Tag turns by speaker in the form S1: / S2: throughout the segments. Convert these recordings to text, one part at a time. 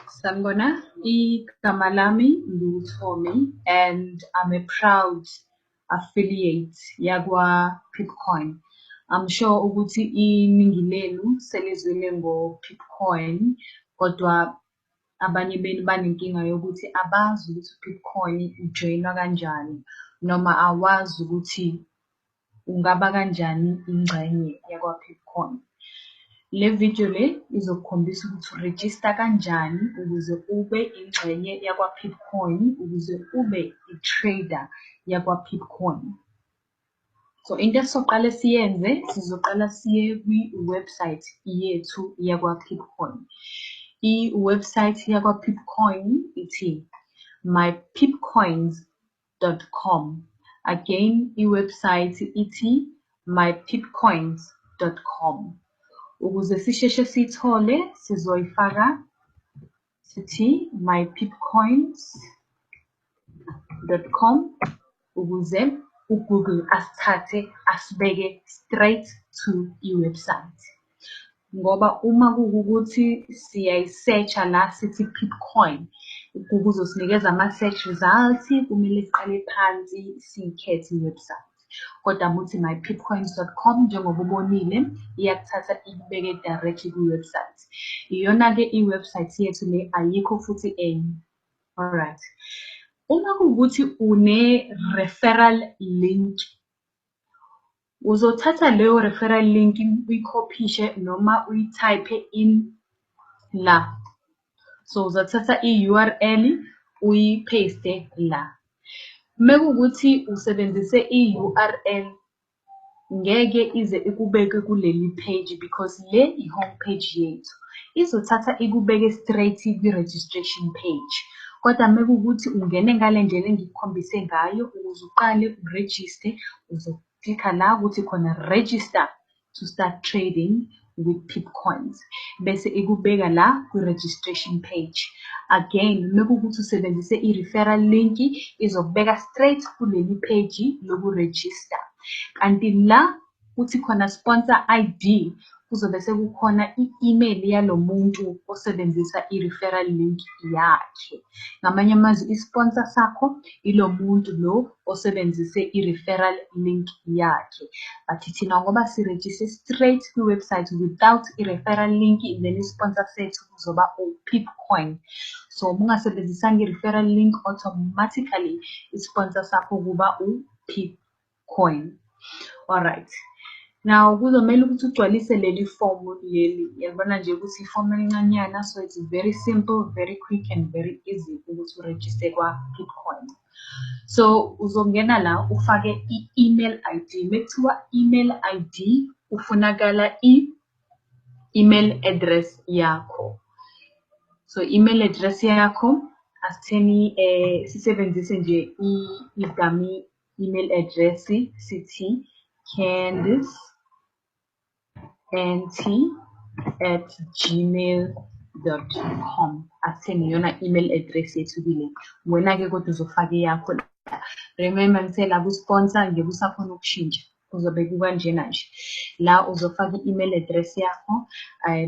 S1: Sanibona, igama lami nginguTommy and I'm a proud affiliate yakwa-Pipcoin. I'm sure ukuthi iningi lenu selizwile ngo-Pipcoin, kodwa abanye benu banenkinga yokuthi abazi ukuthi u-Pipcoin ujoyinwa kanjani, noma awazi ukuthi ungaba kanjani ingxenye yakwa-Pipcoin. Le video le izokukhombisa ukuthi urejista kanjani ukuze ube ingxenye yakwa-Pipcoin, ukuze ube i-trader yakwa-Pipcoin. So into esizoqale siyenze, sizoqala siye kwi-website yethu yakwa-Pipcoin. I-website yakwa-Pipcoin ithi mypipcoins.com. Again, i-website ithi mypipcoins.com. Ukuze sisheshe siyithole, sizoyifaka sithi mypipcoins.com ukuze uGoogle asithathe asibeke straight to i-website. Ngoba uma kuwukuthi siyayi-search-a la sithi Pipcoin, uGoogle uzosinikeza ama-search results, kumele siqale phansi siyikhethe i-website. Kodwa uma uthi mypipcoins.com, njengoba ubonile, iyakuthatha ikubeke directly kwi-website. Iyona-ke i-website yethu le, ayikho futhi enye. Alright. Uma kuwukuthi une-referral link, uzothatha leyo referral link uyikhophishe noma uyi-type in la. So uzothatha i-URL uyi-paste la. Mekuwukuthi usebenzise i-URL, ngeke ize ikubeke kuleli page because le i-home page yethu. Izothatha ikubeke straight kwi-registration page. Kodwa mekuwukuthi ungene ngale ndlela engikukhombise ngayo, ukuze uqale urejiste, uzoklikha la kuthi khona "Register to start trading with Pipcoins", bese ikubeka la kwi-registration page. Again, mekuwukuthi usebenzise i-referral link, izokubeka straight kuleli page lokurejista. Kanti la kuthi khona "Sponsor ID", kuzobe sekukhona i-email yalo muntu osebenzisa i-referral link yakhe. Ngamanye amazwi, i-sponsor sakho ilo muntu lo osebenzise i-referral link yakhe. But thina ngoba sirejiste straight kwi-website without i-referral link, then i-sponsor sethu kuzoba u-Pipcoin. So uma ungasebenzisanga i-referral link, automatically i-sponsor sakho kuba u-Pipcoin. Alright. Now kuzomele ukuthi ugcwalise leli fomu leli. Uyabona nje ukuthi ifomu elincanyana, so it's very simple, very quick and very easy ukuthi urejiste kwa-Pipcoin. So uzongena la ufake i-email ID. Mekuthiwa email ID, kufunakala i-email address yakho. So email address yakho, asitheni sisebenzise nje i-dummy email address, sithi candice nt@gmail.com. Asitheni iyona email address yethu kule. Wena-ke kodwa uzofaka eyakho la. Remember, ngithe la ku-sponsor ngeke usakhona ukushintsha, kuzobe kukanjena nje. La uzofaka i-email address yakho,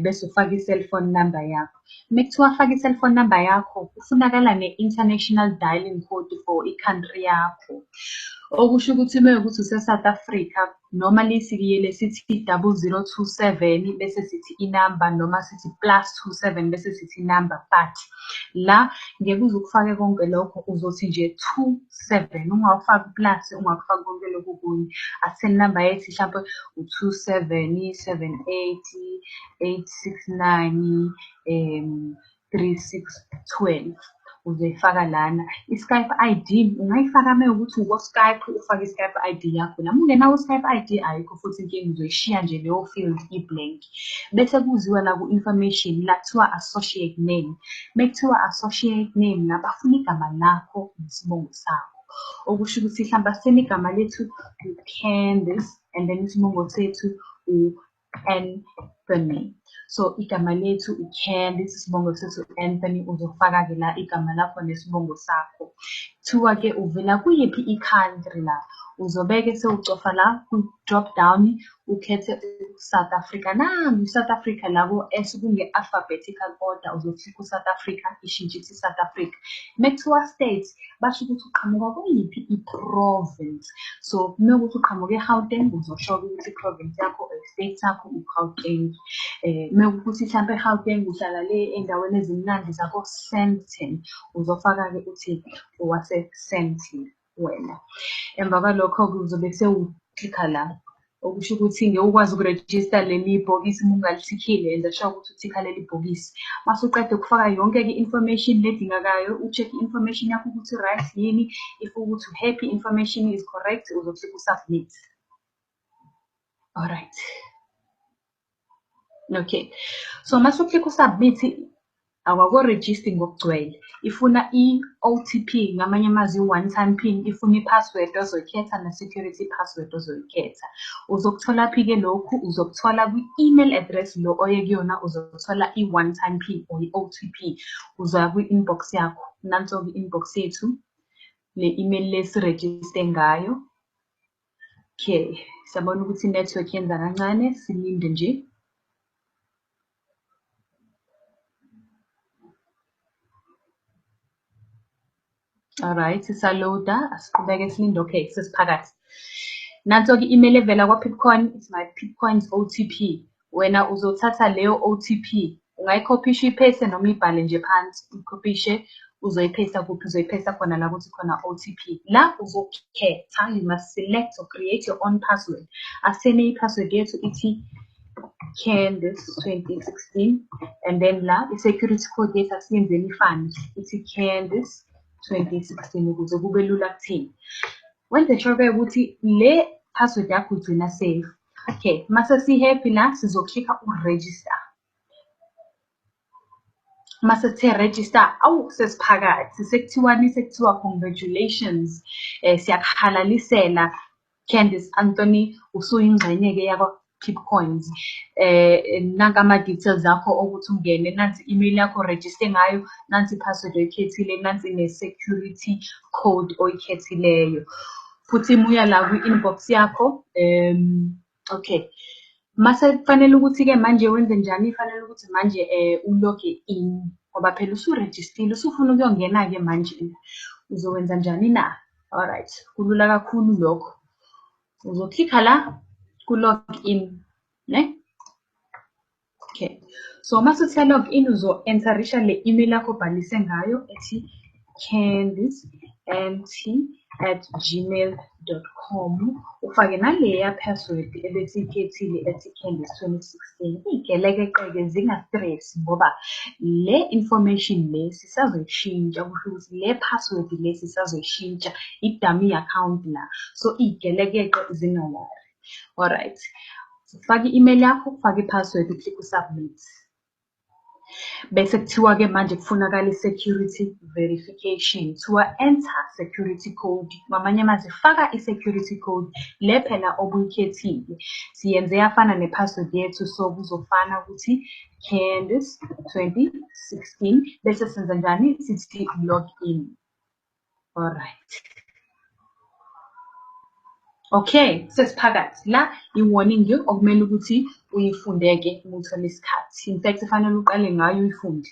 S1: bese ufaka i-cellphone number yakho. Mekuthiwa faka i-cellphone number yakho, kufunakala ne-international dialing code for i-country yakho. Okusho ukuthi uma kuwukuthi use-South Africa, normally sikuyele sithi 0027 bese sithi inamba, noma sithi +27 bese sithi inamba, but la ngeke uze ukufake konke lokho, uzothi nje 27, ungawufaki u-plus, ungakufaki konke lokhu okunye. Asitheni inamba yethu hlampe u-27 78 869 36 12, uzoyifaka lana. I-Skype ID ungayifaka uma kuwukuthi uko-Skype, ufake i-Skype ID yakho. Noma ungenawo u-Skype ID, ayikho futhi inkinga, uzoyishiya nje leyo field i-blank. Bese kuziwa la ku-information, la kuthiwa "Associate name". Mekuthiwa associate name la, bafuna igama lakho nesibongo sakho. Okusho ukuthi hlampe asitheni igama lethu u-Candice and then isibongo sethu u-N Anthony. So igama lethu uCandice, isibongo sethu Anthony, uzofaka-ke la igama lakho nesibongo sakho. Kuthiwa-ke uvela kuyiphi i-country la? Uzobeke sewucofa la ku-drop down ukhethe u-South Africa. Nangu i-South Africa la ko-S kunge-alphabetical order, uzoklikha u-South Africa, ishintshe ithi South Africa. Mekuthiwa state, basho ukuthi uqhamuka kuyiphi i-province. So mekuwukuthi uqhamuka e-Gauteng, uzosho-ke ukuthi i-province yakho or i-state sakho u-Gauteng. Mekuwukuthi hlampe e-Gauteng uhlala le ey'ndaweni ezimnandi zako-Sandton, uzofaka-ke uthi owase-Sandton wena. Emva kwalokho-ke uzobe sewuklikha la, okusho ukuthi ngeke ukwazi ukurejista leli bhokisi uma ungalithikhile, enza sure ukuthi uthikha leli bhokisi. Mase uqeda ukufaka yonke-ke i-information ledingakayo, u-check i-information yakho ukuthi right yini, if ukuthi u-happy information is correct, uzoklikha u-submit. Alright. Okay, so mase uklikha u-submit, awako-register ngokugcwele. Ifuna i-O_T_P, ngamanye amazwi i-one time pin, ifuna i-password ozoyikhetha ne-security password ozoyikhetha. Uzokutholaphi-ke lokhu? Uzokuthola kwi-email address lo oye kuyona, uzothola i-one time pin or i-O_T_P. Uzoya kwi-inbox yakho, nanso-ke i-inbox yethu, le email le esirejiste ngayo. Okay, siyabona ukuthi i-network yenza kancane, silinde nje. Alright, isa-load-a, asiqhubeke silinde. Okay, sesiphakathi. Nanso-ke i-email evela kwa-Pipcoin, it's my Pipcoin's O_T_P. Wena uzothatha leyo O_T_P, ungayikhophisha uyi-paste noma uyibhale nje phansi, uyikhophishe uzoyi-paste kuphi? Uzoyi-paste khona la kuthi khona O_T_P. La uzokhetha, you must select or create your own password. Asitheni i-password yethu ithi Candice 2016, and then la i-security code yethu asiyenzeni ifane, ithi Candice 2016 ukuze kube lula kuthina. Wenze sure-ke ukuthi le password yakho ugcina safe. Okay, mase si-happy la sizoklikha u-register. Mase sithe register, awu sesiphakathi, sekuthiwani? Sekuthiwa congratulations, siyakuhalalisela Candice Anthony, usuyingxenye-ke yakwa-Pipcoins. Nanka ama-details akho okuthi ungene, nansi i-email yakho orejiste ngayo, nansi i-password oyikhethile, nansi ne-security code oyikhethileyo. Futhi uma uya la kwi-inbox yakho, okay. Mase kufanele ukuthi-ke manje wenze njani? Kufanele ukuthi manje u-log-e in, ngoba phela usurejistile, usufuna ukuyongena-ke manje. Uzokwenza njani na? Alright, kulula kakhulu lokho. Uzoklikha la ku-log in, ne? Okay, so mase uthe log in uzo-enter-isha le email yakho obhalise ngayo ethi candicent@gmail.com, ufake naleya password ebesiyikhethile ethi Candice 2016. Iy'gelekeqe-ke zinga-stress ngoba le information le sisazoyishintsha, kusho ukuthi le password le sisazoyishintsha, i-dummy account la. So iy'gelekeqe zinga-worry. Alright, ufake i-email yakho, ufake i-password, uklikhe u-submit. Bese kuthiwa-ke manje kufunakala i-security verification, kuthiwa enter security code. Ngamanye amazwi faka i-security code le phela obuyikhethile. Siyenze yafana ne-password yethu, so kuzofana ukuthi Candice 2016, bese senza njani? Sithi log in. Alright. Okay, sesiphakathi. La i-warning okumele ukuthi uyifunde-ke uma uthola isikhathi. In fact, kufanele uqale ngayo uyifunde.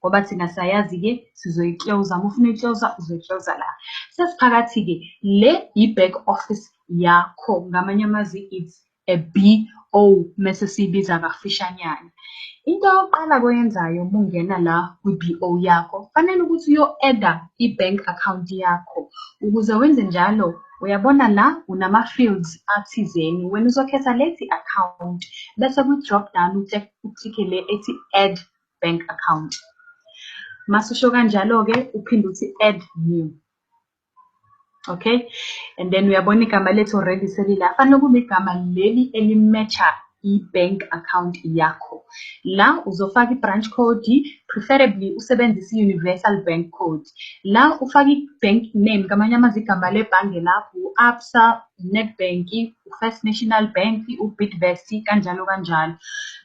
S1: Ngoba thina sayazi-ke sizoyi-close-a, uma ufuna uyi-close-a uzoyi-close-a la. Sesiphakathi-ke, le i-back office yakho, ngamanye amazwi it's a BO mese siyibiza kafishanyana. Into yokuqala oyenzayo uma ungena la kwi-B_O yakho, kufanele ukuthi uyo-add-a i-bank account yakho. Ukuze wenze njalo, uyabona la unama-fields athizeni, wena uzokhetha lethi account, bese kwi-drop down uklikhe le ethi add bank account. Mase usho kanjalo-ke uphinde uthi add new. Okay, and then uyabona igama lethu already selila. Kufanele kube igama leli eli-match-a i-bank account yakho. La uzofaka i-branch code, preferably usebenzise i-universal bank code. La ufaka i-bank name, ngamanye amazwi igama lebhange lakho, u-Absa, u-Nedbank, u-First National Bank, u-Bidvest, kanjalo kanjalo.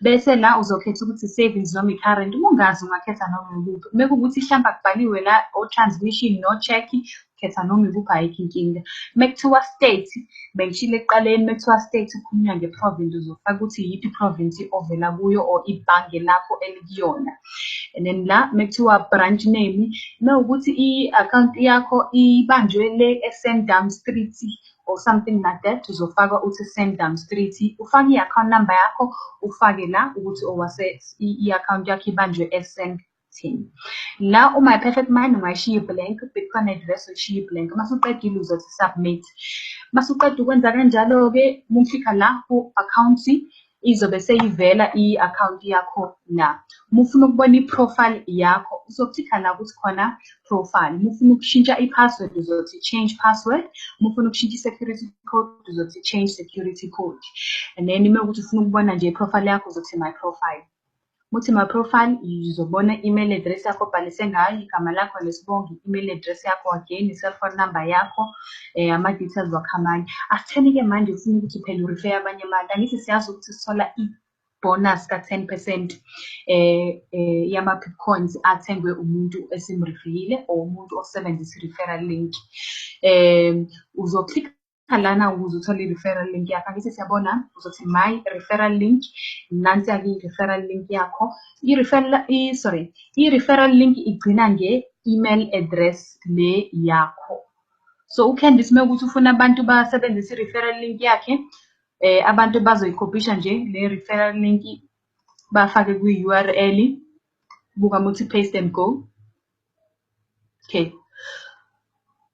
S1: Bese la uzokhetha ukuthi i-savings noma i-current. Uma ungazi ungakhetha noma ikuphi. Uma kuwukuthi hlampe akubhaliwe la o-transmission no-cheque, khetha noma ikuphi, ayikho inkinga. Uma kuthiwa state, bengishilo ekuqaleni, uma kuthiwa state kukhulunywa nge-province, uzofaka ukuthi iyiphi i-province ovela kuyo or ibhange lakho elikuyona. And then la uma kuthiwa branch name, uma kuwukuthi i-akhawunti yakho ibanjwe le e-Sandown Street or something like that, uzofaka uthi Sandown Street, ufake i-account number yakho, ufake la ukuthi owase i-akhawunti yakho ibanjwe e-Sandton. La uma i-Perfect Money ungayishiya i-blank, Bitcoin address uyishiya i-blank. Uma usuqedile uzothi submit. Uma usuqeda ukwenza kanjalo-ke, uma uklikha la ku-account, izobe seyivela i-akhawunti yakho la. Uma ufuna ukubona i-profile yakho, uzoklikha la kuthi khona profile. Uma ufuna ukushintsha i-password, uzothi change password. Uma ufuna ukushintsha i-security code, uzothi change security code. And then uma kuwukuthi ufuna ukubona nje i-profile yakho, uzothi my profile. Uthi my profile, uzobona i-email address yakho obhalise ngayo, igama lakho nesibongo, i-email address yakho again, i-cellphone number yakho, ama-details wakho amanye. Asitheni-ke manje ufuna ukuthi phela u-refer abanye abantu. Angithi siyazi ukuthi sithola i-bonus ka-10% yama-Pipcoins athengwe umuntu esim-refer-ile or umuntu osebenzisa i-referral link. Uzoklikha lana ukuze uthole i-referral link yakho. Angithi siyabona, uzothi my referral link, nansiya-ke i-referral link yakho. I-referral, sorry, i-referral link igcina nge-email address le yakho. So uCandice uma kuwukuthi ufuna abantu basebenzise i-referral link yakhe, abantu bazoyikhopisha nje le referral link bafake kwi-URL, buka muthi paste and go. Okay.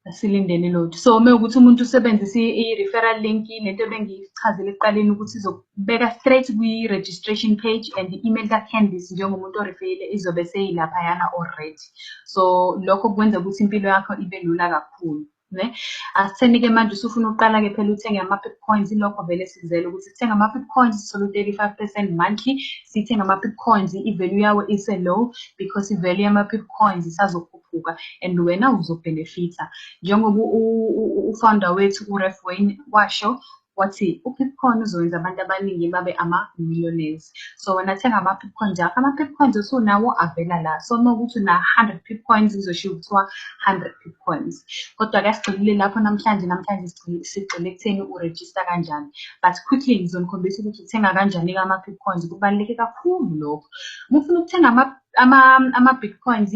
S1: Asilindeni lutho. So uma kuwukuthi umuntu usebenzisa i-referral link, lento ebengiyichazile ekuqaleni ukuthi izokubeka straight kwi-registration page and i-email kaCandice njengomuntu o-refer-ile izobe seyilaphayana already. So lokho kwenza ukuthi impilo yakho ibe lula kakhulu. Ne? Asitheni-ke manje usufuna ukuqala-ke phela uthenge ama-Pipcoins, ilokho vele sikuzele ukuthi sithenge ama-Pipcoins sithole u-35% monthly, sithenge ama-Pipcoins i-value yawo ise-low because i-value yama-Pipcoins isazokhuphuka and wena uzo-benefit-a. Njengoba u-founder wethu u-Ref Wayne washo wathi u-Pipcoin uzowenza abantu abaningi babe ama-millionaires. So wena thenga ama-Pipcoins akho, ama-Pipcoins osunawo avela la. So uma kuwukuthi una-100 Pipcoins kuzoshiwo kuthiwa 100 Pipcoins. Kodwa-ke asigxilile lapho namhlanje, namhlanje sigxile ekutheni u-register kanjani. But quickly ngizonikhombisa ukuthi uthenga kanjani-ke ama-Pipcoins, kubaluleke kakhulu lokho. Uma ufuna ukuthenga ama-Bitcoins,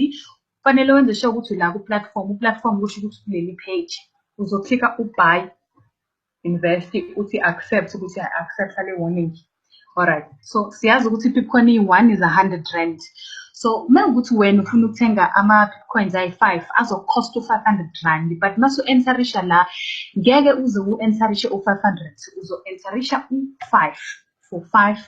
S1: kufanele wenze sure ukuthi ula ku-platform, u-platform kusho ukuthi kuleli page. Uzoklikha u-buy, invest, uthi accept ukuthi I-accept-a le warning. Alright, so siyazi ukuthi i-Pipcoin iyi-one is R100. So uma kuwukuthi wena ufuna ukuthenga ama-Pipcoins ayi-5 azo-cost u-R500, but mase u-enter-isha la, ngeke uze u-enter-ishe u-500, uzo-enter-isha u-5 for 5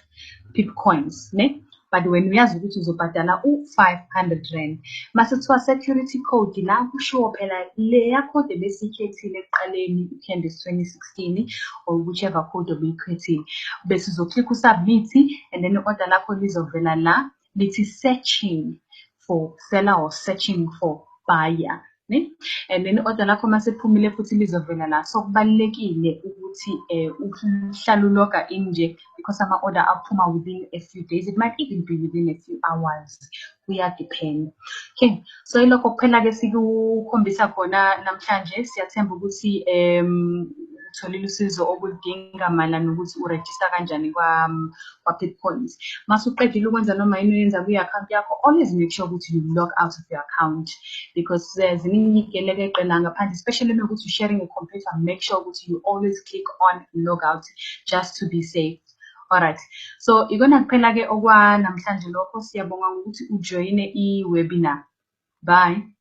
S1: Pipcoins, ne? But wena uyazi ukuthi uzobhadala u-R500. Mase kuthiwa security code la kushiwo phela leya code ebesiyikhethile ekuqaleni, u-Candice 2016 or whichever code obuyikhethile. Bese uzoklikha u-submit and then i-order lakho lizovela la lithi searching for seller or searching for buyer. Ne? And then i-order lakho mase liphumile futhi lizovela la. So kubalulekile ukuthi uhlale u-log-a in nje because ama-order aphuma within a few days. It might even be within a few hours. Kuya-depend. Okay, so yilokho kuphela-ke sikukhombisa khona namhlanje. Siyathemba ukuthi utholile usizo obuludinga mayelana nokuthi u-register kanjani kwa-Pipcoins. Mase uqedile ukwenza noma yini oyenza kwi-akhawunti yakho, always make sure ukuthi you log out of your account because ziningi iy'gelekeqe la ngaphandle, especially uma kuwukuthi u-sharing a computer, make sure ukuthi you always click on log out just to be safe. Alright, so ikona kuphela-ke okwanamhlanje lokho. Siyabonga ngokuthi ujoyine i-webinar. Bye.